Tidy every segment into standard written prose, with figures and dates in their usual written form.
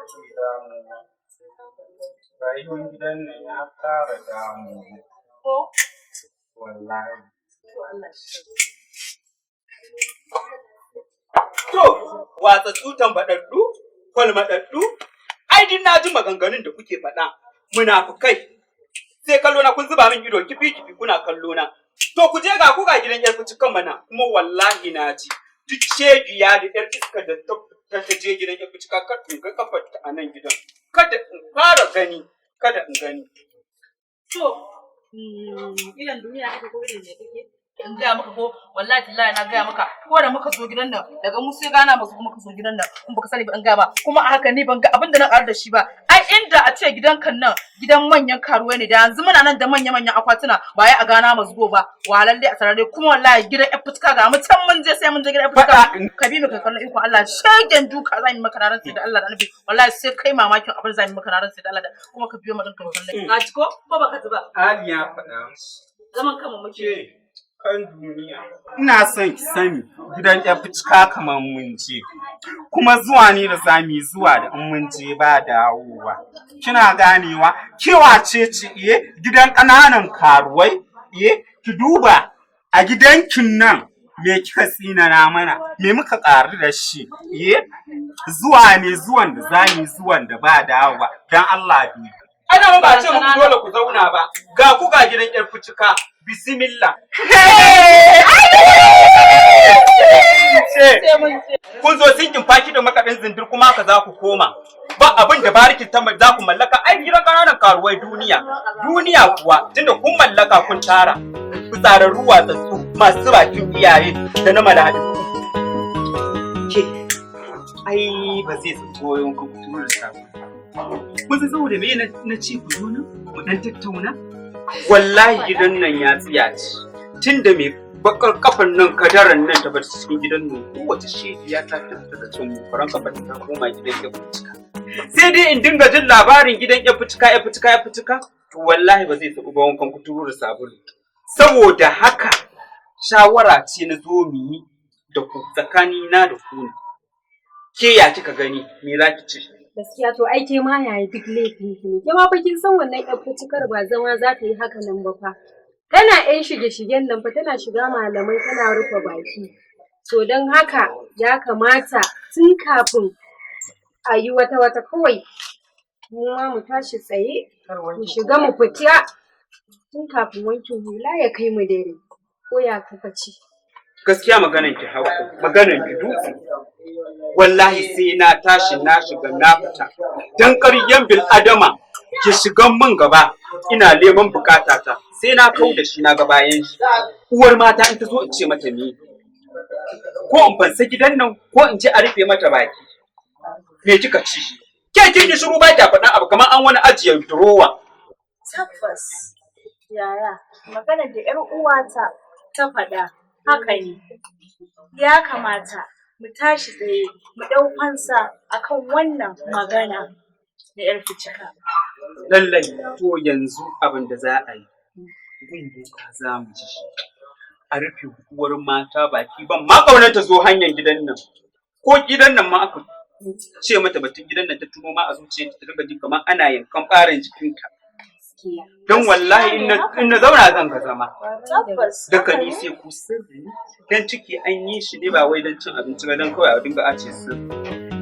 ke damuna. Rayuwar gidan nan ya fara damuna. Ko? Wallahi. To Allah shi. To, watsatsu tambaɗaɗɗu, kwalmaɗaɗɗu, ai duk na ji maganganun da kuke faɗa, munafukai. Sai kallo na kun zuba min ido kifi kifi kuna kallo na. To ku je ga ku ga gidan yar kan mana, kuma wallahi na ji. Duk shegiya da yar iska da ta je gidan yar fucika, kar in ga kafar ta a nan gidan. Kada in fara gani, kada in gani. To, idan duniya kake ko idan ne kake? In gaya maka ko, wallahi tallahi na gaya maka, ko da muka zo gidan nan daga mu sai gana masu muka zo gidan nan, in baka sani ba in gaya ba kuma a haka ni ban ga abin da na ƙaru da shi ba. Ai inda a ce gidan kan nan gidan manyan karuwai ne, da yanzu muna nan da manya manyan akwatuna, ba ya a gana masu go ba walalle a sarare. Kuma wallahi gidan ƴan fuska ga mu can, mun je sai mun je gidan ƴan fuska. Ka bi mu kai kallon iko Allah, shegen duka za mu yi maka, na rantsi da Allah da Annabi, wallahi sai kai mamakin abin za mu yi maka, na rantsi da Allah da kuma ka biyo mu din kai kallon ka ci ko baka ji ba. Ali ya faɗa. Zaman kanmu muke. Ke kan duniya. Ina son ki sani gidan ƴar fucika kamar mun je. Kuma zuwa ne da za mu yi zuwa da in mun je ba dawowa. Kina ganewa, kewa ce ce iye gidan ƙananan karuwai, iye ki duba a gidankin nan me kika tsinana mana, me muka ƙaru da shi, iye zuwa ne zuwan da za mu yi zuwan da ba dawowa, don Allah bi. Ana ba ce muku dole ku zauna ba, ga ku ga gidan yar fucika, bismillah. Sai mun je. Kun zo sinkin faki da makaɗin zindir, kuma ka za ku koma. Ba abin da barikin ta za ku mallaka, ai gidan ƙananan karuwai duniya. Duniya kuwa tunda kun mallaka kun tara. Fitsararru watsatsu masu bakin iyaye da na mala'iku. Ke, ai ba zai zato yawan ku turo da sabo. Kun san saboda me na ce ku zo nan mu dan tattauna? Wallahi gidan nan ya tsiyace. Tunda me bakar kafan nan kadaran nan ta bar cikin gidan nan, kowace shegiya ta fita da cin faran kafar ta koma gidan ya fucika. Sai dai in dinga jin labarin gidan ya fucika, ya fucika, ya fucika. To wallahi ba zai taɓa ba wankan kuturu da sabulu. Saboda haka shawara ce na zo mu yi da ku, tsakanina da ku ne. Ke ya kika gani, me za ki ce? Gaskiya to ai ke ma yaya duk laifin ki ne. Ke ma fa kin san wannan ƴar fucikar ba zama za ta yi haka nan ba fa. Tana ƴan shige-shigen nan fa, tana shiga malamai tana rufe baki. To don haka ya kamata tun kafin a yi wata wata kawai mu ma mu tashi tsaye mu shiga mu fita tun kafin wankin hula ya kai mu dare. Ko ya kuka ce? Gaskiya maganan ki hauko, maganan ki dutse. Wallahi sai na tashi na shiga na fita dan ƙaryan bil adama ki shigan min gaba ina neman bukata ta, sai na kau da shi na ga bayan shi. Uwar mata in ta zo in ce mata ni ko in fansa gidan nan ko in ce a rufe mata baki. Me kika ci? Ke kin yi shiru ba kya faɗan abu kamar an wani ajiye durowa. Tabbas, yaya, maganar da 'yar uwata ta faɗa haka ne. Ya kamata mu tashi tsaye mu ɗau fansa akan wannan magana da 'yar ficika. Lallai, to yanzu abin da za a yi, gun boka za mu ji a rufe uwar mata baki. Ban ma ƙaunar ta zo hanyar gidan nan, ko gidan nan ma aka ce mata batun gidan nan ta tuno ma a zuciyarta ta dinga jin kamar ana yankan ɓarin jikinta, don wallahi in na zauna zan ga zama. Tabbas. Daga ni sai ku, sirri dan ciki an yi shi ne ba wai don cin abinci ba, don kawai a dinga ace sirri.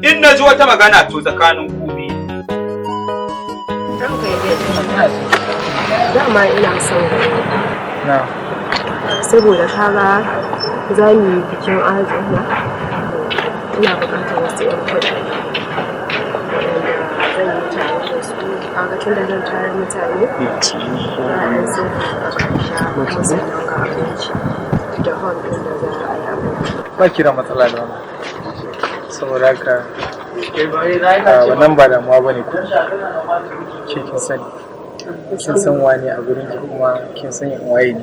In na ji wata magana to tsakanin ku biyu. Ranka ya daɗe. Dama ina son ganin ka. Na. Saboda kaga za mu yi bikin azumi. Ina buƙatar wasu 'yan kuɗaɗe waɗanda zan yi tare da su. Kaga tunda zan tara mutane, za a ɗan sai a sha, kuma sannan ga abinci da hall ɗin da za a yi abin. Ba ki da matsala da wannan, saboda haka wannan ba damuwa ba ne. Kuɗi ke kin sani, kin san wane a gurin ki, kuma kin san waye ne.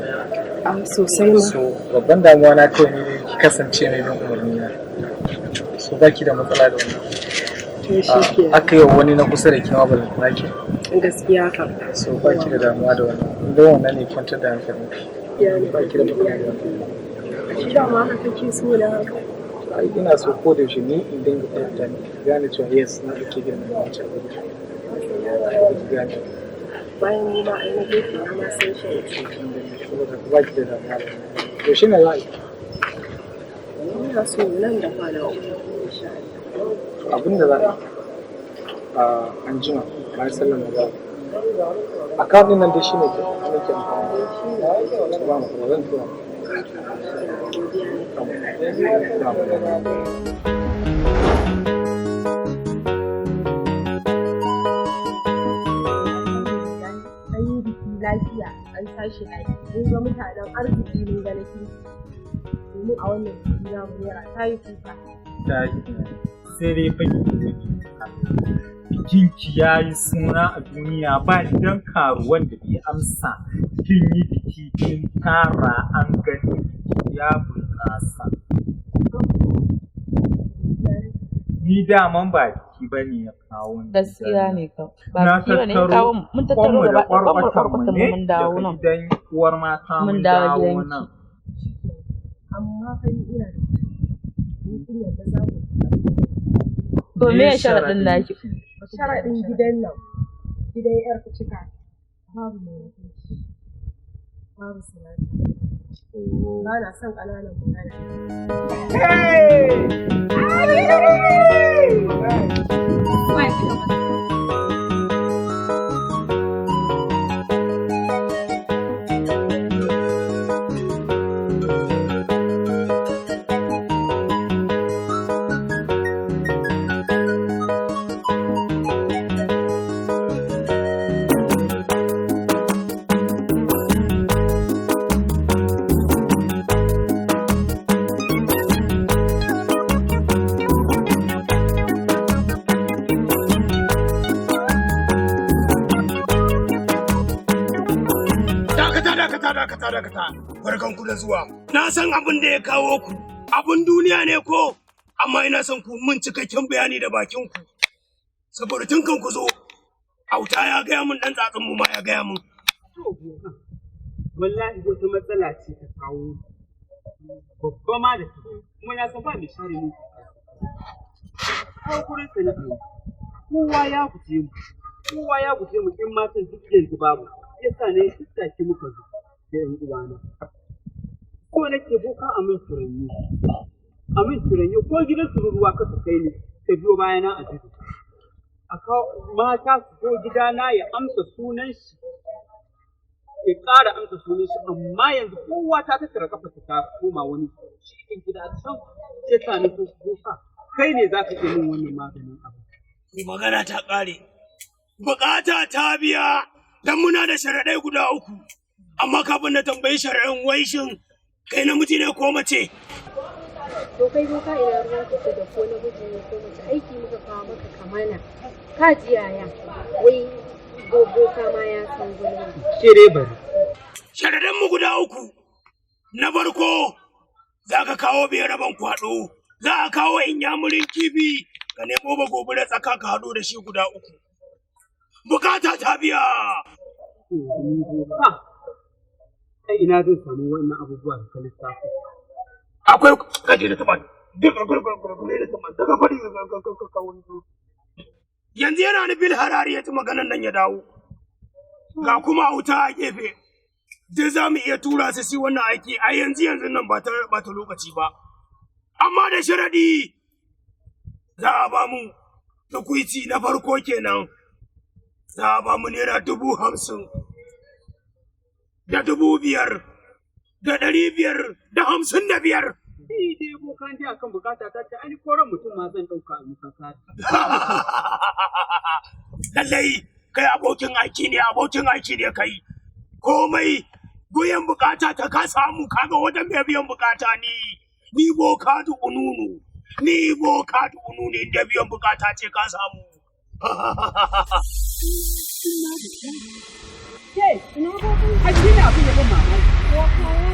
Sosai ma. So babban damuwa na kawai ne ki kasance mai bin umarni na. So ba ki da matsala da wannan. To shi ke. Aka yi wa wani na kusa da ke ma, balantana ke. Gaskiya kam. So ba ki da damuwa da wannan, don wannan ne kwantar da hankalin ki, ba ki da matsala da wannan. Dama haka kake so da haka. Ai ina so ko da yaushe ni in dinga fahimta ne, ki gane cewa yes na ɗauke ki da muhimmanci a guri. Ai ki gane. Bayan ni ma ai na gefe na ma san shi. Kin gani, saboda ba ki da damuwa. Yaushe ne za a yi? Ina so nan da kwana 3 insha Allah. To abin da za a yi a an jima bayan sallar magana. Account ɗin nan dai shine ke nake amfani da shi. To ba matsala zan tura. Ba matsala. An yi biki lafiya, an tashi lafiya. Mun ga mutanen arziki mun ga na kirki. Domin a wannan biki namu naira ta yi kuka. Ta yi sai dai fa ki bikinki ya yi suna a duniya ba gidan karuwan da bai amsa kin yi biki kin tara an gani biki ya bunƙasa. Ni daman ba biki ba ne ya kawo ni. Gaskiya ne kam. Ba Na biki bane ya tattaro kawo mu. Mun tattaro kwanmu da gaba ɗaya kwanmu da kwarkwatanmu kwarkwatan mu ne mun dawo daga nan. gidan uwar mata Mun mun dawo dawo gidanki. nan. Amma fa ni ina da ni kun yarda za ku To me Me sharaɗin naki? sharaɗin gidan nan gidan yar cika babu mai mutunci babu salati ba na son ƙananan magana. Dakata, dakata, dakata, dakata. Barkan ku da zuwa. Na san abin da ya kawo ku. Abin duniya ne ko? Amma ina son ku mun cikakken bayani da bakin ku. Saboda tun kan ku zo, auta ya gaya mun dan tsatsin mu ma ya gaya mun. Wallahi wata matsala ce ta kawo babba ma da ta kuma na san ba mai share mu ko gurin sana'a kowa ya guje mu kowa ya guje mu in matan duk yanzu babu yasa ne tattaki muka zo da yan uwana ko nake boka a min turanni a min turanni ko gidan tururuwa ka su kai ni ka biyo bayana a dudu a kawo mata su zo gidana ya amsa sunan shi ya ƙara amsa sunan shi amma yanzu kowa ta tattara kafarta ta koma wani cikin gida can sai ta nufin boka kai ne za ka iya min wannan maganin abu Magana ta ƙare. Bukata ta biya dan muna da sharaɗai guda uku. Amma kafin na tambayi sharaɗin wai shin kai namiji ne ko mace? To kai boka ina ruwan ka da ko namiji ne ko mace aiki muka kawo maka kamana. Ka ji yaya wai boka ma ya san gulma. Ke dai bari. Sharaɗin mu guda uku. Na farko za ka kawo biyar rabon kwaɗo, za a kawo inyamurin kifi ka nemo ba gobe da tsaka ka haɗo da shi guda uku. Bukata ta biya. Ni boka ai ina zan samu wannan abubuwa da ka lissafo. Akwai kaje da tuman. Daga fari yanzu yana nufin harari ya ci maganan nan ya dawo. Ga kuma wuta a gefe. Duk za mu iya tura su si wannan aiki a yanzu yanzu nan ba ta ba ta lokaci ba. Amma da sharaɗi za a ba mu tukuici na farko kenan. Za a ba mu ₦50,000 da 5,000 da 555. Ni dai boka dai akan bukata ta ce ai koran mutum ma zan ɗauka a muka Lallai kai abokin aiki ne abokin aiki ne kai. Komai goyon bukata ta ka samu kaga wajen mai biyan bukata ni. Ni boka da ununu. Ni boka da ununu inda biyan bukata ce ka samu. Ke, ina bokan? Har shi ne abin ya ban mamaki. Boka ya